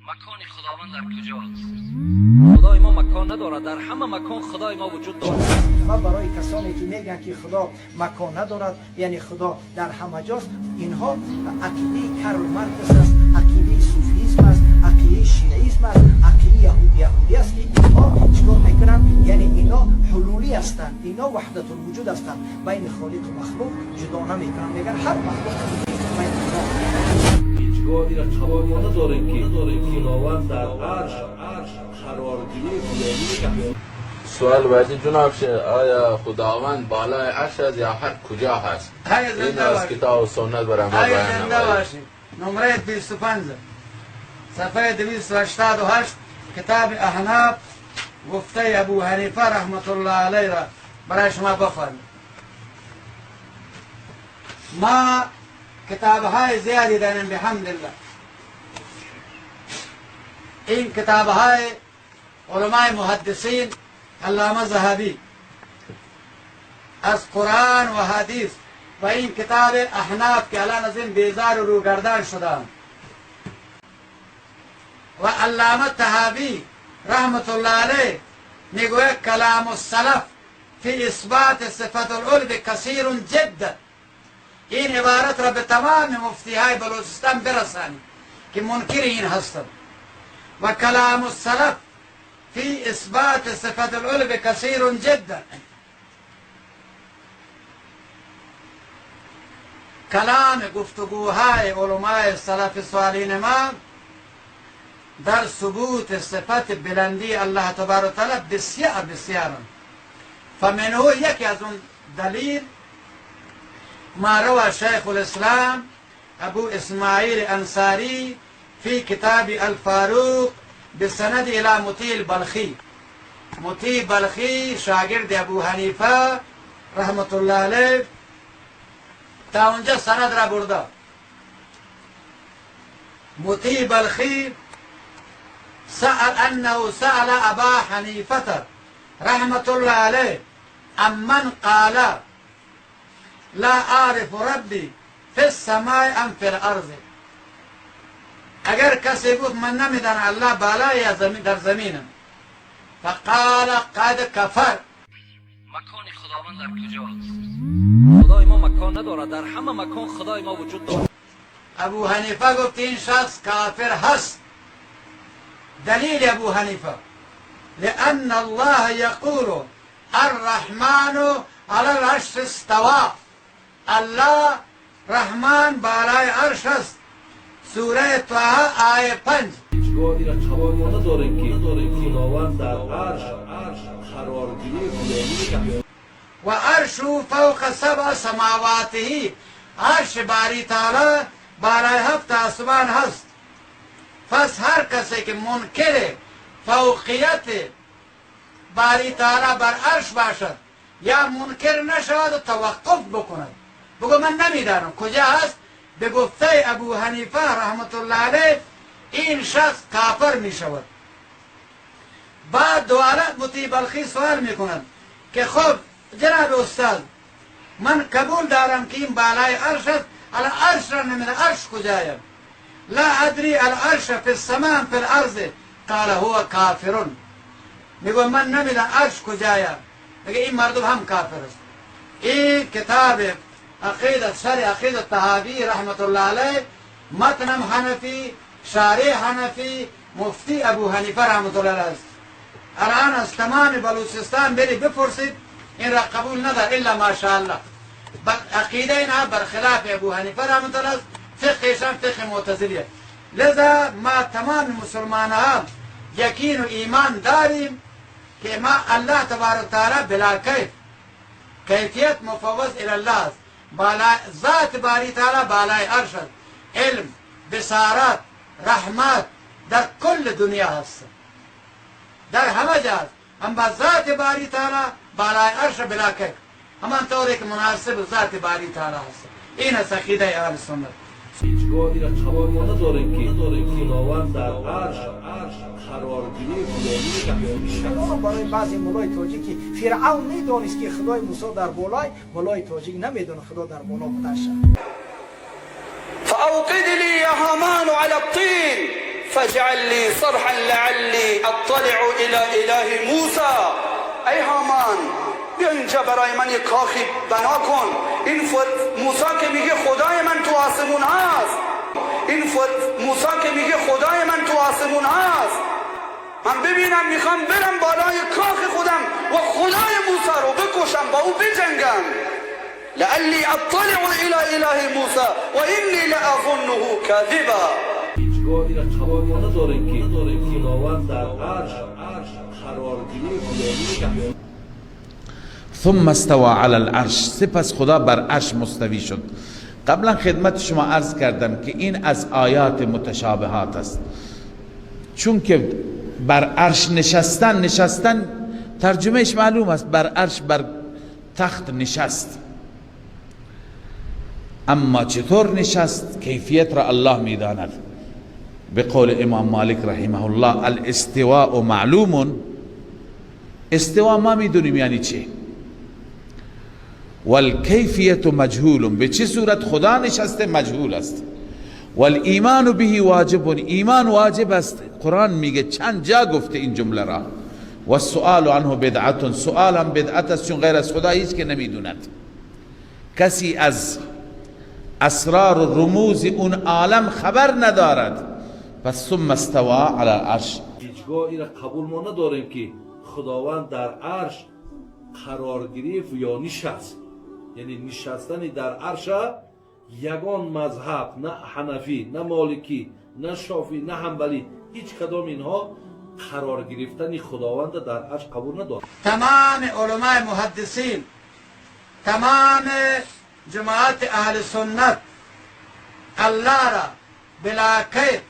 مکان خداوند در کجاست؟ خدای ما مکان ندارد، در همه مکان خدای ما وجود دارد. و برای کسانی که میگن که خدا مکان ندارد، یعنی خدا در همه جاست، اینها عقیده کارل مارکس است، عقیده صوفیسم است، عقیده شیعیسم است، عقیده یهودی است که اینها چیکار میکنن؟ یعنی اینا حلولی هستند، اینا وحدت الوجود هستند، بین خالق و مخلوق جدا نمیکنن، میگن هر مخلوق بین خدا. هیچگاه این را قبول نداریم که خداوند در عرش قرار گرفت. سوال بعدی جناب آیا خداوند بالای عرش است یا هر کجا هست؟ این از کتاب و سنت برای ما بیان نمایید. نمره 25 صفحه 288 کتاب احناف گفته ابو حنیفه رحمت الله علیه را برای شما بخوانیم. ما کتاب های زیادی داریم بحمد الله. این کتاب های علمای محدثین علامه ذهبی از قرآن و حدیث و این کتاب احناف که الان از این بیزار و روگردان شدند و علامه طحاوی رحمت الله علیه میگوید کلام السلف فی اثبات صفت العلو کثیر جدا. این عبارت را به تمام مفتی های بلوچستان برسانید که منکر این هستند. و کلام السلف فی اثبات صفت العلو کثیر جدا. کلام گفتگوهای علمای سلف صالحین ما در ثبوت صفت بلندی الله تبارک و تعالی بسیار بسیار. فمنه یکی از اون دلیل ما روى شیخ الاسلام ابو اسماعیل انصاری فی کتاب الفاروق بسند الى مطیع البلخی. مطیع بلخی شاگرد ابو حنیفه رحمت الله علیه تا اونجا سند را برده. مطیع بلخی سأل انه سأل ابا حنیفه رحمت الله علیه امن قال لا اعرف ربی فی السماء ام فی الارض. اگر کسی گفت من نمیدانم الله بالا یا زمین در زمینم، فقال قد کفر. مکان خداوند در کجاست؟ خدای ما مکان ندارد، در همه مکان خدای ما وجود دارد. ابو حنیفه گفت این شخص کافر هست. دلیل ابو حنیفه لأن الله یقول الرحمن علی العرش استوى. الله رحمان بالای عرش است. سوره طه آیه 5. هیچگاه این را قبول نداریم که خداوند در عرش قرار گرفت. و عرش فوق سبع سماواته. عرش باری تعالی بالای هفت آسمان هست. پس هر کسی که منکر فوقیت باری تعالی بر عرش باشد یا منکر نشود و توقف بکند، بگو من نمیدانم کجا هست، به گفته ابو حنیفه رحمت الله علیه این شخص کافر می شود. بعد دوباره مطیع بلخی سوال می کند که خب جناب استاد من قبول دارم که این بالای عرش است، العرش را نمیدانم عرش کجایم، لا ادری العرش فی السماء فی الارض، قال هو کافر. میگو من نمیدانم عرش کجایم، میگه این مردم هم کافر است. این کتاب عقیده شرح عقیده طحاوی رحمت الله علیه متنم حنفی، شارح حنفی، مفتی ابو حنیفه رحمت الله علیه است. الان از تمام بلوچستان بری بپرسید این را قبول ندار الا ماشاءالله. عقیده اینها برخلاف ابو حنیفه رحمت الله است، فقهشان فقه معتزلیه. لذا ما تمام مسلمان ها یقین و ایمان داریم که ما الله تبارک تعالی بلا کیف، کیفیت مفوض الی الله است. بالا ذات باری تعالی بالای عرش است. علم، بصارت، رحمت در کل دنیا هست، در همه جا هست. هم با ذات باری تعالی بالای عرش بلا کیف، همان طوری که مناسب ذات باری تعالی هست. این است عقیده اهل سنت. هیچگاه این را قبول نداریم که خداوند در عرش قرار گرفت. برای بعضی مولای تاجیکی فرعون میدانست که خدای موسی در بالای، مولای تاجیک نمیدونه خدا در بالا بودش. فأوقد لي يا هامان على الطين فاجعل لي صرحا لعلي اطلع الى اله موسی. ای هامان بیا اینجا برای من یک کاخی بنا کن. این موسی که میگه خدای من تو آسمون هست، این موسی که میگه خدای من تو آسمون هست، من ببینم میخوام برم بالای کاخ خودم و خدای موسی رو بکشم، با او بجنگم. لعلی اطلع الى اله موسی و اینی لاظنه کاذبا. هیچگاه این قبول نداریم که خداوند در عرش قرار گرفت. ثم استوى علی العرش، سپس خدا بر عرش مستوی شد. قبلا خدمت شما عرض کردم که این از آیات متشابهات است، چون که بر عرش نشستن ترجمهش معلوم است، بر عرش، بر تخت نشست. اما چطور نشست کیفیت را الله میداند. به قول امام مالک رحمه الله الاستواء معلوم، استوا ما میدونیم یعنی چه، والکیفیت مجهول، به چه صورت خدا نشسته مجهول است. والایمان به واجب، ایمان واجب است. قرآن میگه چند جا گفته این جمله را. والسؤال عنه بدعت، سؤال هم بدعت است، چون غیر از خدا هیچ که نمیدوند. کسی از اسرار و رموز اون عالم خبر ندارد. پس ثم استوى علی العرش. هیچگاه این قبول ما نداریم که خداوند در عرش قرار گرفت یا نشست، یعنی نشستن در عرش یگان مذهب، نه حنفی، نه مالکی، نه شافعی، نه حنبلی، هیچ کدام اینها قرار گرفتن خداوند در عرش قبول ندارد. تمام علمای محدثین، تمام جماعت اهل سنت الله را بلا قید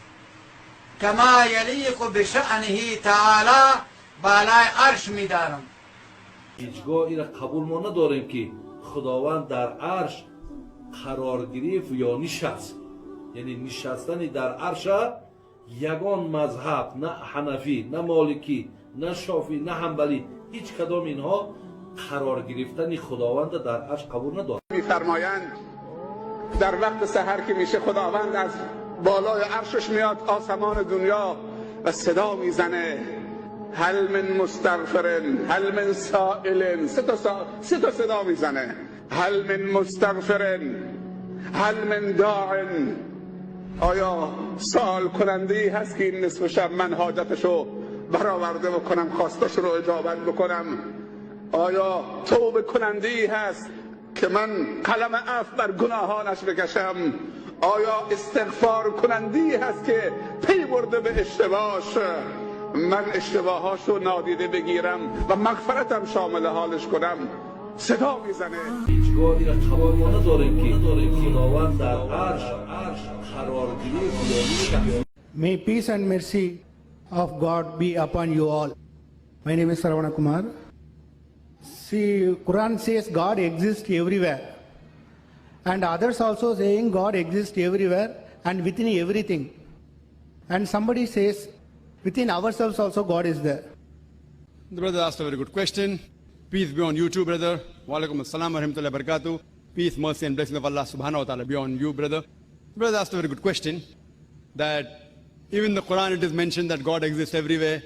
کما یلیق بشأنه تعالی بالای عرش میدانم. هیچگاه این قبول ما نداریم که خداوند در عرش قرار گرفت یا نشست، یعنی نشستن در عرش یگان مذهب، نه حنفی، نه مالکی، نه شافعی، نه حنبلی، هیچ کدام اینها قرار گرفتن خداوند در عرش قبول ندارد. میفرمایند در وقت سحر که میشه خداوند از بالای عرشش میاد آسمان دنیا و صدا میزنه هل من مستغفر، هل من سائل. سه تا صدا میزنه، هل من مستغفر، هل من داع. آیا سوال کننده ای هست که این نصف شب من حاجتشو برآورده بکنم، خواستش رو اجابت بکنم؟ آیا توبه کننده ای هست که من قلم عفو بر گناهانش بکشم؟ آیا استغفار کننده ای هست که پی برده به اشتباهش، من اشتباهاشو نادیده بگیرم و مغفرتم شامل حالش کنم؟ صدا میزنه. هیچگاه این قبول نداریم که خداوند در عرش قرار گرفت. May peace and mercy of God be upon you all. My name is Saravana Kumar. See, Quran says God exists everywhere, and others also saying God exists everywhere and within everything. And somebody says within ourselves also God is there. The brother asked a very good question. Peace be on you too, brother. Wa alaikum assalam wa rahmatullahi wa barakatuh. Peace, mercy and blessings of Allah subhanahu wa ta'ala be on you, brother. The brother asked a very good question that even the Quran it is mentioned that God exists everywhere.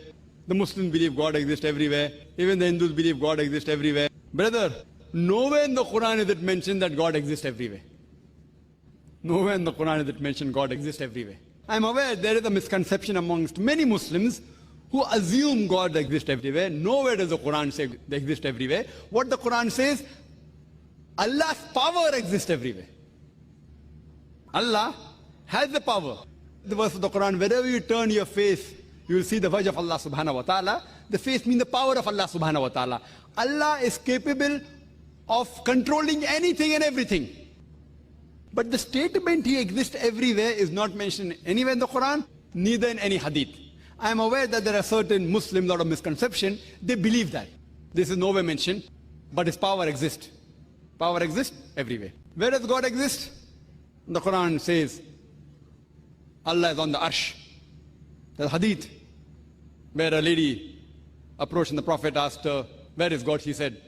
The Muslims believe God exists everywhere. Even the Hindus believe God exists everywhere. Brother, nowhere in the Quran is it mentioned that God exists everywhere. Nowhere in the Quran is it mentioned God exists everywhere. I'm aware there is a misconception amongst many Muslims who assume God exists everywhere. Nowhere does the Quran say they exist everywhere. What the Quran says, Allah's power exists everywhere. Allah has the power. The verse of the Quran, wherever you turn your face, you will see the wajh of Allah subhanahu wa ta'ala. The face means the power of Allah subhanahu wa ta'ala. Allah is capable of controlling anything and everything. But the statement he exists everywhere is not mentioned anywhere in the Quran, neither in any hadith. I am aware that there are certain Muslims out of misconception, they believe that. This is nowhere mentioned, but his power exists. Power exists everywhere. Where does God exist? The Quran says, Allah is on the arsh. The hadith, where a lady approached the Prophet, asked her, where is God? She said,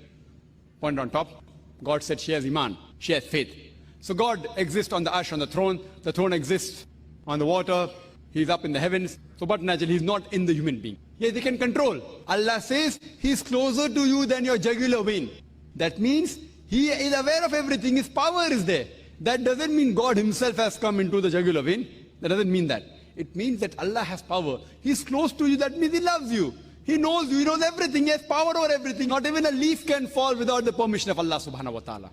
point on top. God said, she has iman, she has faith. So God exists on the arsh, on the throne. The throne exists on the water. He's up in the heavens. So, but naturally, he's not in the human being. Yes, he can control. Allah says he's closer to you than your jugular vein. That means he is aware of everything. His power is there. That doesn't mean God himself has come into the jugular vein. That doesn't mean that. It means that Allah has power. He's close to you. That means he loves you. He knows you. He knows everything. He has power over everything. Not even a leaf can fall without the permission of Allah subhanahu wa ta'ala.